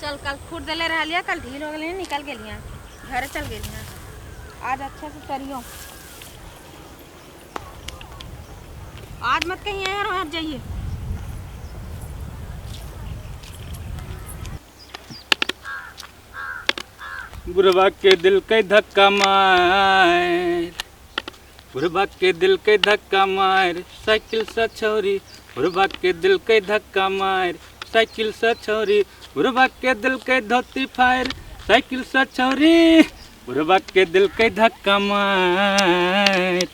चल कल खूट देले रहलियै, कल ढील हो गेलै, निकल गेलियै, घरे चल गेलियै। आज अच्छा से चरियो, आज मत कहीं यार वहाँ जाइए। बुढ़वा के दिल के धक्का मार, बुढ़वा के दिल के धक्का मार साइकिल से छौरी, बुढ़वा के दिल के धक्का मार साइकिल से छौरी, बुढ़वा के दिल के धोती फायर साइकिल से छौरी, बुढ़वा के दिल के धक्का मार,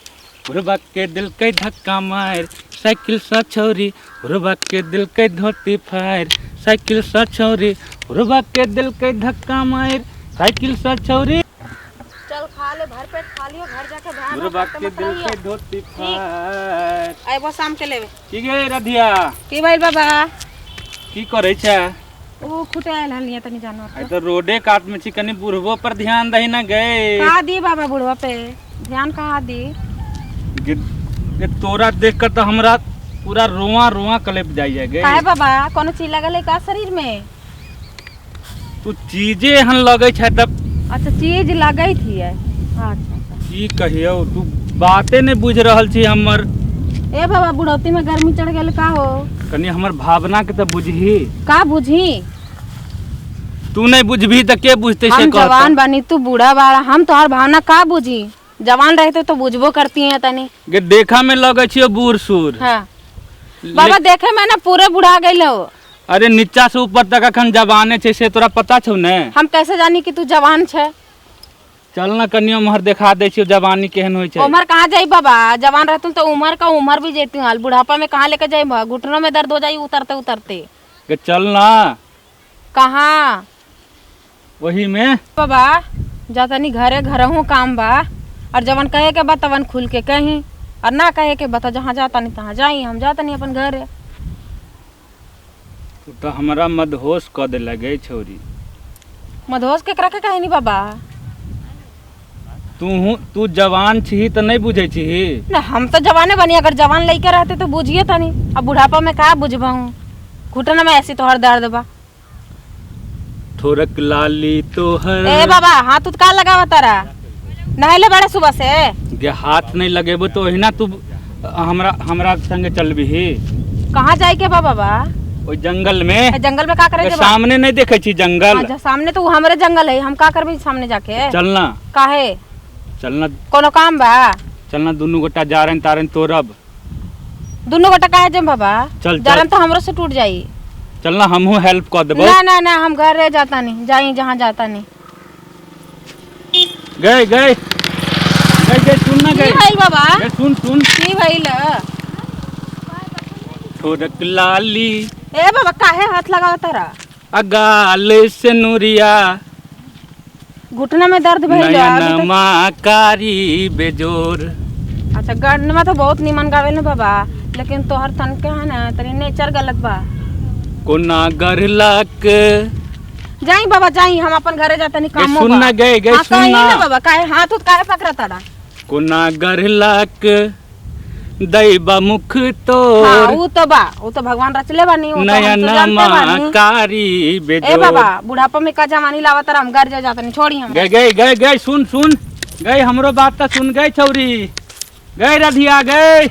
बुढ़वा के दिल के धक्का मार साइकिल से छौरी, बुढ़वा के दिल के धोती फायर साइकिल से छौरी, बुढ़वा के दिल के धक्का मार साइकिल से छौरी। चल खा ले, भर पेट खा लियो, घर जाके ध्यान बुढ़वा रख, के मत दिल रहियो। के धोती फायर। अयबो शाम के लेवे। की गे रधिया? की भइल बाबा? की करै छै? ओ खुटे आयल हलिया तनी जानवर। आइ तऽ रोडे कात में छी, कनी बुढ़बो पर ध्यान दही ना गे। कहा दी बाबा बुढ़वा पे ध्यान, कहा दी? गे, गे तोरा देख के तऽ हमरा पूरा रोआ रोआ कलप जाइए गे। काहे बाबा, कोनो चीज लगल है का शरीर में? तू चीजे एहन लगै छै तब। अच्छा चीज लगै थी है। अच्छा अच्छा। की कहियौ, तू बाते नहि बुझि रहल छी हमर। ए बाबा, बुढ़ौती में गर्मी चढ़ गेल का हो? कनी हमर भावना के तऽ बुझही। का बुझी? तू नहीं बुझबही तऽ के बुझतै से हम कहत। जवान बानी, तू बूढ़ा बाड़ा, हम तोहर भावना का बुझी? जवान रहते तो बुझबो करती हैं तनी। गे देखा में लगै छियौ बूढ़ सूढ़। हाँ बाबा, देखे में ना पूरे बुढ़ा गइल हो। अरे नीचा से ऊपर तक अखन जवाने छै, से तोरा पता छौ ने? हम कैसे जानी कि तू जवान छै? चल ना कनी उम्हर देखा दै छियौ जवानी केहन होइ छै। उम्र कहाँ जाई बाबा, जवान रहतुन तो उम्र का उम्र भी जेती हाल, बुढ़ापा में कहाँ लेके जाई? घुटनों में दर्द हो जाई उतरते उतरते। गे चल ना। कहाँ? वही में। बाबा जाता नहीं घरे, घरहूँ काम बा, और जवन कहे के बा तवन खुल के कहीं, और ना कहे के बता जहाँ जाता नहीं तहाँ जाई, हम जाता नहीं अपन घरे। तू तऽ हमरा मदहोश कऽ देलक गे छौरी। मदहोश के करा के कहे नहीं बाबा? तू तू जवान छीही तऽ नहीं बुझै छीही? ना हम तो जवाने बनी, अगर जवान लइके रहते तो बुझिए तनी, अब बुढ़ापा में का बुझबहूँ? घुटना में ऐसी तोहर दर्द बा। थोरक लाली तोहर। ए बाबा, हाथ उत का लगावा तारा? नहाइले बड़े सुबह से? गे हाथ नहीं लगेबो तो ओहिना तू हमरा हमरा संगे चलबिही। कहाँ जाए के बा बाबा? ओहि जंगल में। ए, जंगल में का करे गे जेबा? सामने नहीं देखे छी जंगल? अच्छा सामने तो वो हमरे जंगल है, हम का करबी सामने जाके? चलना। काहे? चलना। कोनो काम बा? चलना, दुनू गोटा जारन तारन तोड़ब। दुनू गोटा काहे जेम बाबा? चल, चल। जारन तो हमरो से टूट जाई। चलना, हमहूँ हेल्प कऽ देबो। ना ना ना, हम घरे जाता नहीं, जाई जहाँ जाता नहीं। गए गए गए गए, सुन ना की गए। भइल बाबा? गए सुन सुन। की भइल? थोरक लाली। ए बाबा, काहे हाथ लगावा तारा? अगाल से नुरिया। घुटना में दर्द भइल बा, अभी तक- नयनमा कारी बेजोर। अच्छा गनमा तो बहुत निमन गावेल ना बाबा, लेकिन तोहर तन के है ना तनी नेचर गलत बा। कोना गरलक। जाई बाबा जाई, हम अपन घरे जाता नहीं, काम सुन ना गए गए, सुन ना ना। बाबा, काहे हाथ उत काहे पकड़ा तारा? कोना गरलक दैबा मुख तोर। हाँ ऊ तो बा, ऊ तो भगवान रचले बानी, ऊ तो हम तो जानते नयनमा बानी। कारी बेजोर। ए बाबा, बुढ़ापा में का जवानी लावा तारा, हम घर जा जाता नहीं, छोड़ी हम। गए गए गए गए, सुन सुन गए, हमरो बात तो सुन गए छौरी, गए रधिया गए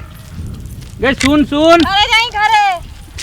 गए, सुन सुन। अरे जाई घरे।